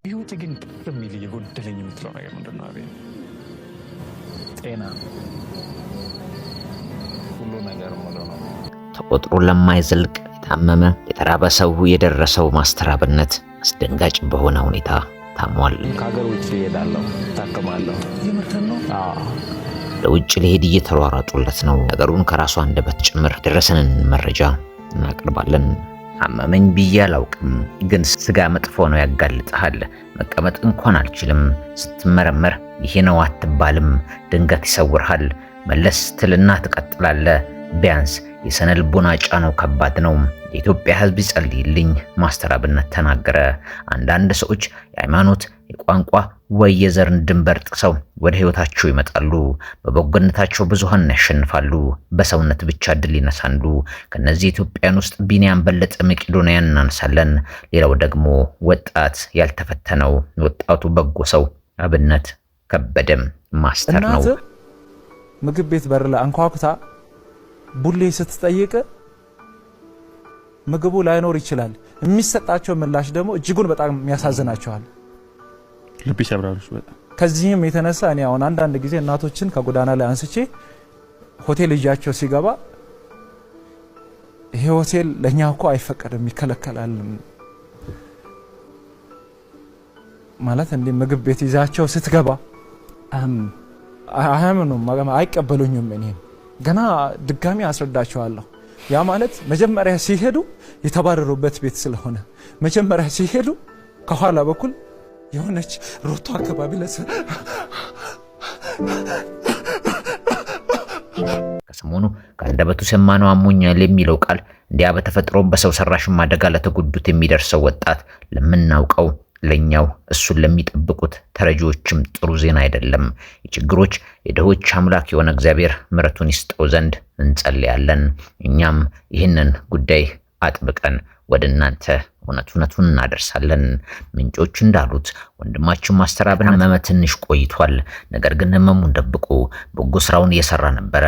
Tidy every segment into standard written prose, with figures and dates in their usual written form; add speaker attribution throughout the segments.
Speaker 1: ህይወት ግን ቅር የሚል የጎደለኝ የምትለው ነገር ምንድን ነው? አቤል?
Speaker 2: ጤና፣ ሁሉ ነገር ሙሉ ነው።
Speaker 3: ተቆጥሮ ለማይዘልቅ የታመመ የተራበ ሰው የደረሰው ማስተር አብነት አስደንጋጭ በሆነ ሁኔታ ታሟል።
Speaker 2: ከሀገር ውጭ እሄዳለሁ፣ እታከማለሁ።
Speaker 1: የምርህን ነው?
Speaker 2: አዎ።
Speaker 3: ለውጭ ሊሄድ እየተሯሯጡለት ነው። ነገሩን ከራሱ አንደበት ጭምር የደረሰንን መረጃ እናቀርባለን። አመመኝ ብዬ አላውቅም፣ ግን ስጋ መጥፎ ነው፣ ያጋልጥሃል። መቀመጥ እንኳን አልችልም። ስትመረመር ይሄ ነው አትባልም። ድንገት ይሰውርሃል። መለስ ትልና ትቀጥላለህ። ቢያንስ የስነ ልቦና ጫናው ከባድ ነው። የኢትዮጵያ ሕዝብ ይጸልይልኝ፣ ማስተር አብነት ተናገረ። አንዳንድ ሰዎች የሃይማኖት፣ የቋንቋ ወይ የዘርን ድንበር ጥሰው ወደ ህይወታቸው ይመጣሉ። በበጎነታቸው ብዙሃንን ያሸንፋሉ። በሰውነት ብቻ ድል ይነሳሉ። ከነዚህ ኢትዮጵያን ውስጥ ቢንያም በለጠ መቄዶንያን እናነሳለን። ሌላው ደግሞ ወጣት ያልተፈተነው ወጣቱ በጎ ሰው አብነት ከበደም ማስተር ነው።
Speaker 4: እናት ምግብ ቤት በር ላይ አንኳኩታ ቡሌ ስትጠይቅ ምግቡ ላይኖር ይችላል። የሚሰጣቸው ምላሽ ደግሞ እጅጉን በጣም ያሳዝናቸዋል።
Speaker 1: ልብ ይሰብራሉ በጣም።
Speaker 4: ከዚህም የተነሳ እኔ አሁን አንዳንድ ጊዜ እናቶችን ከጎዳና ላይ አንስቼ ሆቴል ይዣቸው ሲገባ ይሄ ሆቴል ለእኛ እኮ አይፈቀድም፣ ይከለከላል ማለት እንዲህ ምግብ ቤት ይዛቸው ስትገባ አያምኑም፣ አይቀበሉኝም። እኔን ገና ድጋሚ አስረዳቸዋለሁ። ያ ማለት መጀመሪያ ሲሄዱ የተባረሩበት ቤት ስለሆነ መጀመሪያ ሲሄዱ ከኋላ በኩል የሆነች ሮቶ አካባቢ ለስ
Speaker 3: ከሰሞኑ ከአንደበቱ ሰማነው አሞኛል የሚለው ቃል እንዲያ በተፈጥሮም በሰው ሰራሽም አደጋ ለተጎዱት የሚደርሰው ወጣት ለምናውቀው ለኛው እሱን ለሚጠብቁት ተረጂዎችም ጥሩ ዜና አይደለም። የችግሮች የድሆች አምላክ የሆነ እግዚአብሔር ምሕረቱን ይስጠው ዘንድ እንጸልያለን። እኛም ይህንን ጉዳይ አጥብቀን ወደ እናንተ እውነት እውነቱን እናደርሳለን። ምንጮች እንዳሉት ወንድማችን ማስተር አብነት ህመመ ትንሽ ቆይቷል። ነገር ግን ህመሙን ደብቆ በጎ ስራውን እየሰራ ነበረ።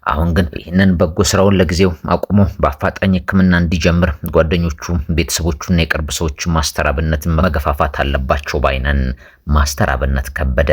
Speaker 3: አሁን ግን ይህንን በጎ ስራውን ለጊዜው አቁሞ በአፋጣኝ ሕክምና እንዲጀምር ጓደኞቹ፣ ቤተሰቦቹና የቅርብ ሰዎች ማስተር አብነትን መገፋፋት አለባቸው ባይነን። ማስተር አብነት ከበደ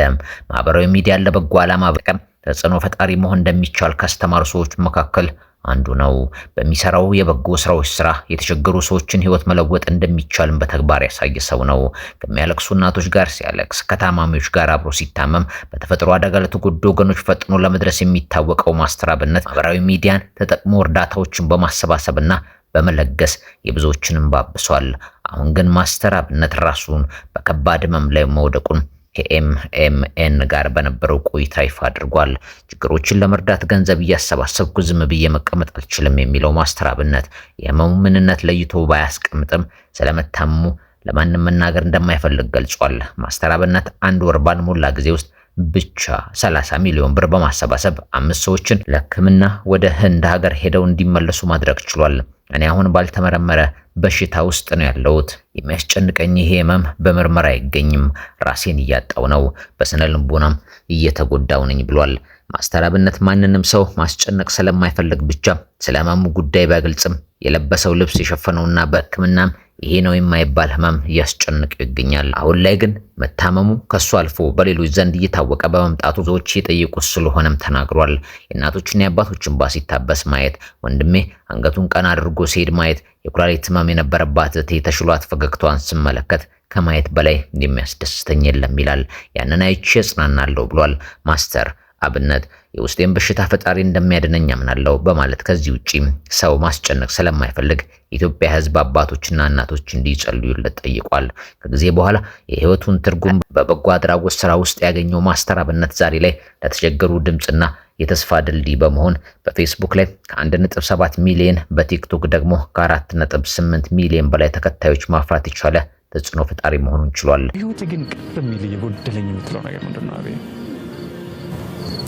Speaker 3: ማህበራዊ ሚዲያን ለበጎ ዓላማ በመጠቀም ተጽዕኖ ፈጣሪ መሆን እንደሚቻል ካስተማሩ ሰዎች መካከል አንዱ ነው። በሚሰራው የበጎ ስራዎች ስራ የተቸገሩ ሰዎችን ህይወት መለወጥ እንደሚቻልም በተግባር ያሳየ ሰው ነው። ከሚያለቅሱ እናቶች ጋር ሲያለቅስ፣ ከታማሚዎች ጋር አብሮ ሲታመም፣ በተፈጥሮ አደጋ ለተጎዱ ወገኖች ፈጥኖ ለመድረስ የሚታወቀው ማስተር አብነት ማህበራዊ ሚዲያን ተጠቅሞ እርዳታዎችን በማሰባሰብና በመለገስ የብዙዎችን እንባ አብሷል። አሁን ግን ማስተር አብነት ራሱን በከባድ ህመም ላይ መውደቁን ከኤምኤምኤን ጋር በነበረው ቆይታ ይፋ አድርጓል። ችግሮችን ለመርዳት ገንዘብ እያሰባሰብኩ ዝም ብዬ መቀመጥ አልችልም የሚለው ማስተር አብነት የህመሙ ምንነት ለይቶ ባያስቀምጥም ስለመታመሙ ለማንም መናገር እንደማይፈልግ ገልጿል። ማስተር አብነት አንድ ወር ባልሞላ ጊዜ ውስጥ ብቻ 30 ሚሊዮን ብር በማሰባሰብ 5 ሰዎችን ለሕክምና ወደ ህንድ ሀገር ሄደው እንዲመለሱ ማድረግ ችሏል። እኔ አሁን ባልተመረመረ በሽታ ውስጥ ነው ያለሁት። የሚያስጨንቀኝ ይሄ ህመም በምርመራ አይገኝም። ራሴን እያጣው ነው፣ በስነ ልቦናም እየተጎዳው ነኝ ብሏል። ማስተር አብነት ማንንም ሰው ማስጨነቅ ስለማይፈልግ ብቻ ስለ ህመሙ ጉዳይ ባይገልጽም የለበሰው ልብስ የሸፈነውና በሕክምናም ይሄ ነው የማይባል ህመም እያስጨነቀው ይገኛል። አሁን ላይ ግን መታመሙ ከሱ አልፎ በሌሎች ዘንድ እየታወቀ በመምጣቱ ብዙዎች የጠየቁት ስለሆነም ተናግሯል። የእናቶችና የአባቶችን እንባ ሲታበስ ማየት፣ ወንድሜ አንገቱን ቀና አድርጎ ሲሄድ ማየት፣ የኩላሊት ህመም የነበረባት እህቴ ተሽሏት ፈገግታዋን ስመለከት ከማየት በላይ የሚያስደስተኝ የለም ይላል። ያንን አይቼ እጽናናለሁ ብሏል ማስተር አብነት። የውስጤን በሽታ ፈጣሪ እንደሚያድነኝ አምናለሁ በማለት ከዚህ ውጪ ሰው ማስጨነቅ ስለማይፈልግ የኢትዮጵያ ሕዝብ አባቶችና እናቶች እንዲጸልዩለት ጠይቋል። ከጊዜ በኋላ የህይወቱን ትርጉም በበጎ አድራጎት ስራ ውስጥ ያገኘው ማስተር አብነት ዛሬ ላይ ለተቸገሩ ድምፅና የተስፋ ድልድይ በመሆን በፌስቡክ ላይ ከ1.7 ሚሊዮን በቲክቶክ ደግሞ ከ4.8 ሚሊዮን በላይ ተከታዮች ማፍራት የቻለ ተጽዕኖ ፈጣሪ መሆኑን ችሏል።
Speaker 1: ህይወት ግን ቅር የሚል የጎደለኝ የምትለው ነገር ምንድን ነው? አቤል?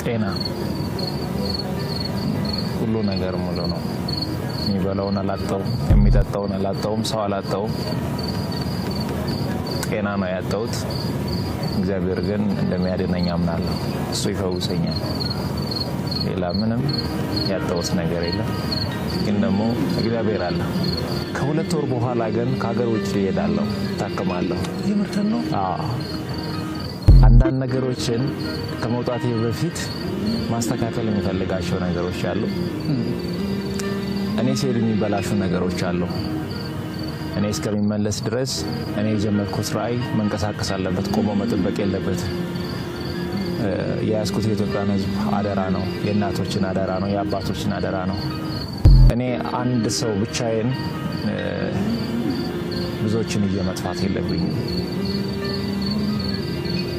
Speaker 2: ጤና፣ ሁሉ ነገር ሙሉ ነው። የሚበላውን አላጣውም፣ የሚጠጣውን አላጣውም፣ ሰው አላጣውም። ጤና ነው ያጣሁት። እግዚአብሔር ግን እንደሚያድነኝ አምናለሁ። እሱ ይፈውሰኛል። ሌላ ምንም ያጣሁት ነገር የለም። ግን ደግሞ እግዚአብሔር አለ። ከ2 ወር በኋላ ግን ከሀገር ውጭ እሄዳለሁ፣ እታከማለሁ።
Speaker 1: የምርህን ነው?
Speaker 2: አዎ። አንዳንድ ነገሮችን ከመውጣቴ በፊት ማስተካከል የሚፈልጋቸው ነገሮች አሉ። እኔ ስሄድ የሚበላሹ ነገሮች አሉ። እኔ እስከሚመለስ ድረስ እኔ የጀመርኩት ራዕይ መንቀሳቀስ አለበት፣ ቆሞ መጠበቅ የለበትም። የያዝኩት የኢትዮጵያን ሕዝብ አደራ ነው፣ የእናቶችን አደራ ነው፣ የአባቶችን አደራ ነው። እኔ አንድ ሰው ብቻዬን ብዙዎችን ይዤ መጥፋት የለብኝም።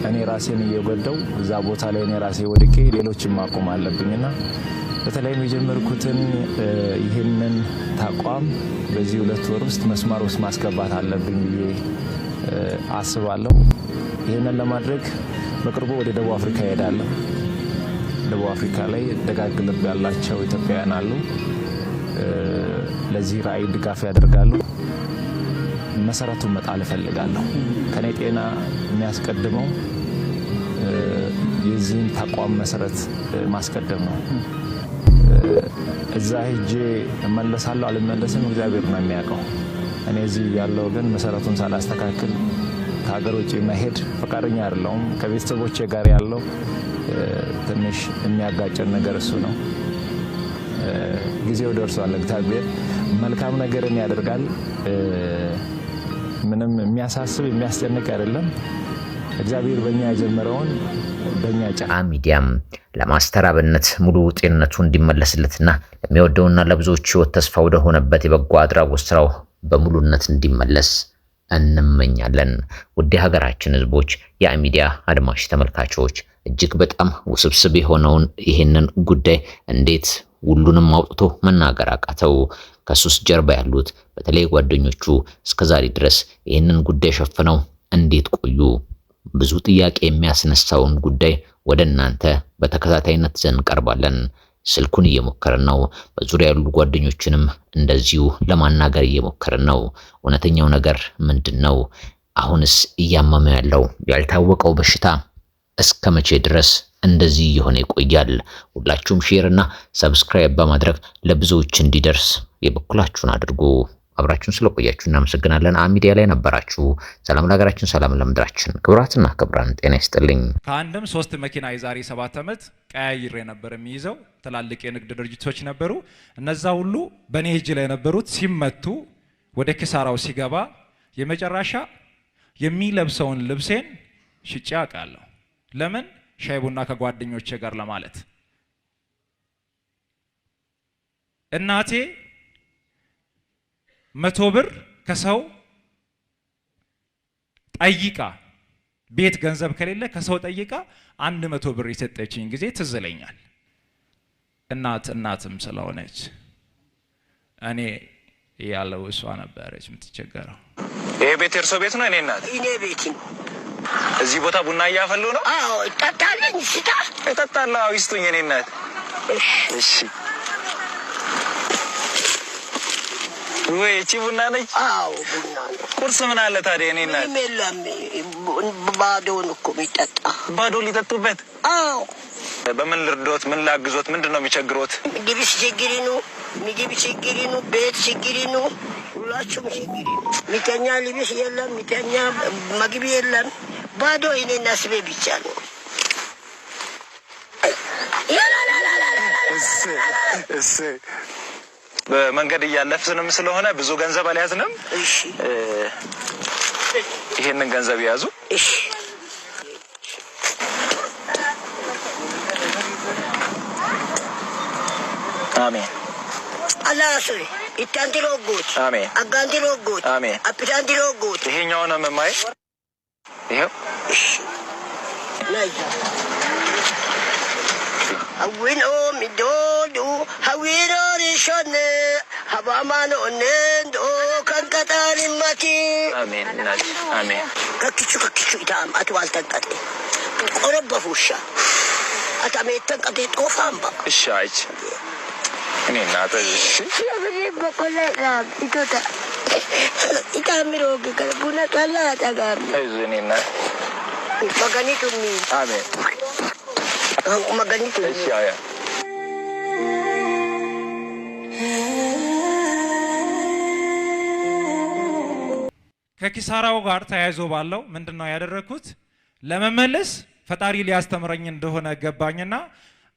Speaker 2: እኔ ራሴን እየጎዳው እዛ ቦታ ላይ እኔ ራሴ ወድቄ ሌሎችን ማቆም አለብኝና በተለይም የጀመርኩትን ይህንን ተቋም በዚህ 2 ወር ውስጥ መስመር ውስጥ ማስገባት አለብኝ ብዬ አስባለሁ። ይህንን ለማድረግ በቅርቡ ወደ ደቡብ አፍሪካ እሄዳለሁ። ደቡብ አፍሪካ ላይ ደጋግ ልብ ያላቸው ኢትዮጵያውያን አሉ። ለዚህ ራዕይ ድጋፍ ያደርጋሉ። መሰረቱን መጣል እፈልጋለሁ። ከኔ ጤና የሚያስቀድመው የዚህን ተቋም መሰረት ማስቀደም ነው። እዛ ሄጄ እመለሳለሁ አልመለስም እግዚአብሔር ነው የሚያውቀው። እኔ እዚህ ያለው ግን መሰረቱን ሳላስተካክል ከሀገር ውጭ መሄድ ፈቃደኛ አይደለሁም። ከቤተሰቦቼ ጋር ያለው ትንሽ የሚያጋጨን ነገር እሱ ነው። ጊዜው ደርሷል። እግዚአብሔር መልካም ነገርን ያደርጋል። ምንም የሚያሳስብ የሚያስጨንቅ አይደለም። እግዚአብሔር በእኛ የጀመረውን በእኛ ይጨርሳል።
Speaker 3: ሚዲያም ለማስተር አብነት ሙሉ ጤንነቱ እንዲመለስለትና ለሚወደውና ለብዙዎች ሕይወት ተስፋ ወደ ሆነበት የበጎ አድራጎት ስራው በሙሉነት እንዲመለስ እንመኛለን። ውድ የሀገራችን ሕዝቦች፣ የአሚዲያ አድማጭ ተመልካቾች፣ እጅግ በጣም ውስብስብ የሆነውን ይህንን ጉዳይ እንዴት ሁሉንም አውጥቶ መናገር አቃተው? ከሱስ ጀርባ ያሉት በተለይ ጓደኞቹ እስከዛሬ ድረስ ይህንን ጉዳይ ሸፍነው እንዴት ቆዩ? ብዙ ጥያቄ የሚያስነሳውን ጉዳይ ወደ እናንተ በተከታታይነት ይዘን እንቀርባለን። ስልኩን እየሞከርን ነው። በዙሪያ ያሉ ጓደኞችንም እንደዚሁ ለማናገር እየሞከርን ነው። እውነተኛው ነገር ምንድን ነው? አሁንስ እያመመው ያለው ያልታወቀው በሽታ እስከ መቼ ድረስ እንደዚህ እየሆነ ይቆያል? ሁላችሁም share እና subscribe በማድረግ ለብዙዎች እንዲደርስ የበኩላችሁን አድርጉ። አብራችሁን ስለቆያችሁ እናመሰግናለን። አሚዲያ ላይ ነበራችሁ። ሰላም ለሀገራችን፣ ሰላም ለምድራችን። ክቡራትና ክቡራን ጤና ይስጥልኝ።
Speaker 5: ከአንድም 3 መኪና የዛሬ 7 ዓመት ቀያይሬ ነበር የሚይዘው። ትላልቅ የንግድ ድርጅቶች ነበሩ። እነዛ ሁሉ በእኔ እጅ ላይ የነበሩት ሲመቱ ወደ ኪሳራው ሲገባ የመጨረሻ የሚለብሰውን ልብሴን ሽጬ አውቃለሁ። ለምን? ሻይ ቡና ከጓደኞቼ ጋር ለማለት። እናቴ 100 ብር ከሰው ጠይቃ ቤት ገንዘብ ከሌለ ከሰው ጠይቃ 100 ብር የሰጠችኝ ጊዜ ትዝ ይለኛል። እናት እናትም ስለሆነች እኔ ያለው እሷ ነበረች የምትቸገረው።
Speaker 6: ይሄ ቤት የእርሶ ቤት ነው? እኔ እናት
Speaker 7: እኔ ቤት ነው።
Speaker 6: እዚህ ቦታ ቡና እያፈሉ ነው?
Speaker 7: አዎ፣ እጠጣለኝ። ስጣ።
Speaker 6: እጠጣለሁ። አዎ፣ ይስጡኝ። እኔ እናት። እሺ። ወይ እቺ ቡና ነች?
Speaker 7: አዎ፣ ቡና ነው።
Speaker 6: ቁርስ ምን አለ ታዲያ? እኔ እናት።
Speaker 7: ምንም የለም። ባዶውን እኮ የሚጠጣ።
Speaker 6: ባዶ ሊጠጡበት?
Speaker 7: አዎ።
Speaker 6: በምን ልርዶት? ምን ላግዞት? ምንድን ነው የሚቸግሮት?
Speaker 7: ልብስ ችግር ነው፣ ምግብ ችግር ነው፣ ቤት ችግር ነው፣ ሁላችሁም ችግር ነው። ሚተኛ ልብስ የለም፣ ሚተኛ ምግብ የለም። ባዶ እኔና ስቤ ብቻ ነው።
Speaker 6: በመንገድ እያለፍንም ስለሆነ ብዙ ገንዘብ አልያዝንም።
Speaker 7: እሺ።
Speaker 6: ይሄንን ገንዘብ ያዙ።
Speaker 7: እሺ።
Speaker 6: አሜን።
Speaker 7: አላስሪ ኢታንቲሮጎት
Speaker 6: አሜን።
Speaker 7: አጋንቲሮጎት
Speaker 6: አሜን።
Speaker 7: አፒታንቲሮጎት።
Speaker 6: ይሄኛውን ነው የማይ። ይሄው።
Speaker 7: እሺ። ናይ ሀዊን ኦሚዶዱ ሀዊኖሪሾነ ሀባማኖ ኦኔንዶ ከንቀጣሪማቲ።
Speaker 6: አሜን እናቴ አሜን።
Speaker 7: ከክቹ ከክቹ ኢታም አቱ አልተንቀጤ ቆረበፉሻ አታሜተንቀጤ ጦፋምባ።
Speaker 6: እሺ አይች እኔ እናት እሺ። አይዞህ እኔ እናት። አሜን። እሺ አያ
Speaker 5: ከኪሳራው ጋር ተያይዞ ባለው ምንድነው ያደረኩት? ለመመለስ ፈጣሪ ሊያስተምረኝ እንደሆነ ገባኝና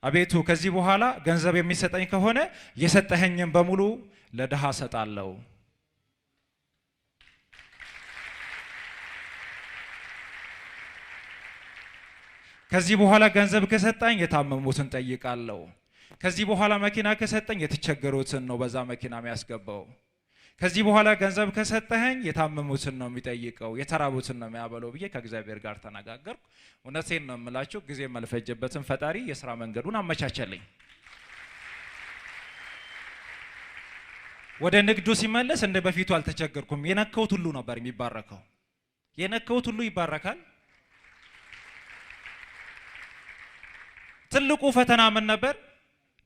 Speaker 5: አቤቱ ከዚህ በኋላ ገንዘብ የሚሰጠኝ ከሆነ የሰጠኸኝን በሙሉ ለድሃ ሰጣለሁ። ከዚህ በኋላ ገንዘብ ከሰጠኝ የታመሙትን ጠይቃለሁ። ከዚህ በኋላ መኪና ከሰጠኝ የተቸገሩትን ነው በዛ መኪና የሚያስገባው። ከዚህ በኋላ ገንዘብ ከሰጠኸኝ የታመሙትን ነው የሚጠይቀው፣ የተራቡትን ነው የሚያበለው ብዬ ከእግዚአብሔር ጋር ተነጋገርኩ። እውነቴን ነው የምላችሁ፣ ጊዜ አልፈጀበትም። ፈጣሪ የስራ መንገዱን አመቻቸልኝ። ወደ ንግዱ ሲመለስ እንደ በፊቱ አልተቸገርኩም። የነካሁት ሁሉ ነበር የሚባረከው። የነካሁት ሁሉ ይባረካል። ትልቁ ፈተና ምን ነበር?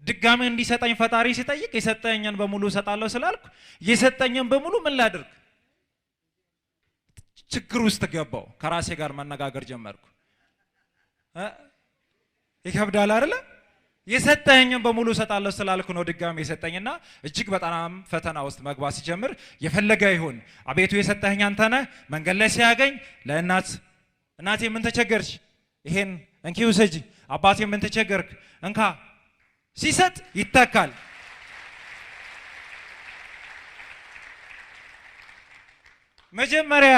Speaker 5: ድጋሜ እንዲሰጠኝ ፈጣሪ ሲጠይቅ የሰጠኝን በሙሉ እሰጣለሁ ስላልኩ የሰጠኝን በሙሉ ምን ላድርግ? ችግር ውስጥ ገባው። ከራሴ ጋር መነጋገር ጀመርኩ። ይከብዳል አይደለ? የሰጠኝን በሙሉ እሰጣለሁ ስላልኩ ነው ድጋሜ የሰጠኝና እጅግ በጣም ፈተና ውስጥ መግባት ሲጀምር የፈለገ ይሁን አቤቱ የሰጠኸኝ አንተ ነህ። መንገድ ላይ ሲያገኝ ለእናት እናቴ ምን ተቸገርሽ? ይሄን እንኪ ውሰጂ። አባቴ ምን ተቸገርክ? እንካ። ሲሰጥ ይተካል። መጀመሪያ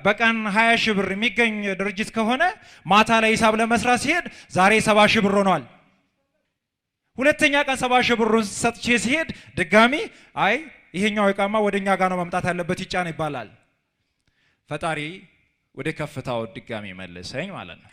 Speaker 5: በቀን 20 ሺህ ብር የሚገኝ ድርጅት ከሆነ ማታ ላይ ሂሳብ ለመስራት ሲሄድ ዛሬ 70 ሺህ ብር ሆኗል። ሁለተኛ ቀን 70 ሺህ ብሩን ሰጥቼ ሲሄድ ድጋሚ አይ ይሄኛው እቃማ ወደኛ ጋር ነው መምጣት ያለበት ይጫን ይባላል። ፈጣሪ ወደ ከፍታው ድጋሚ መልሰኝ ማለት ነው።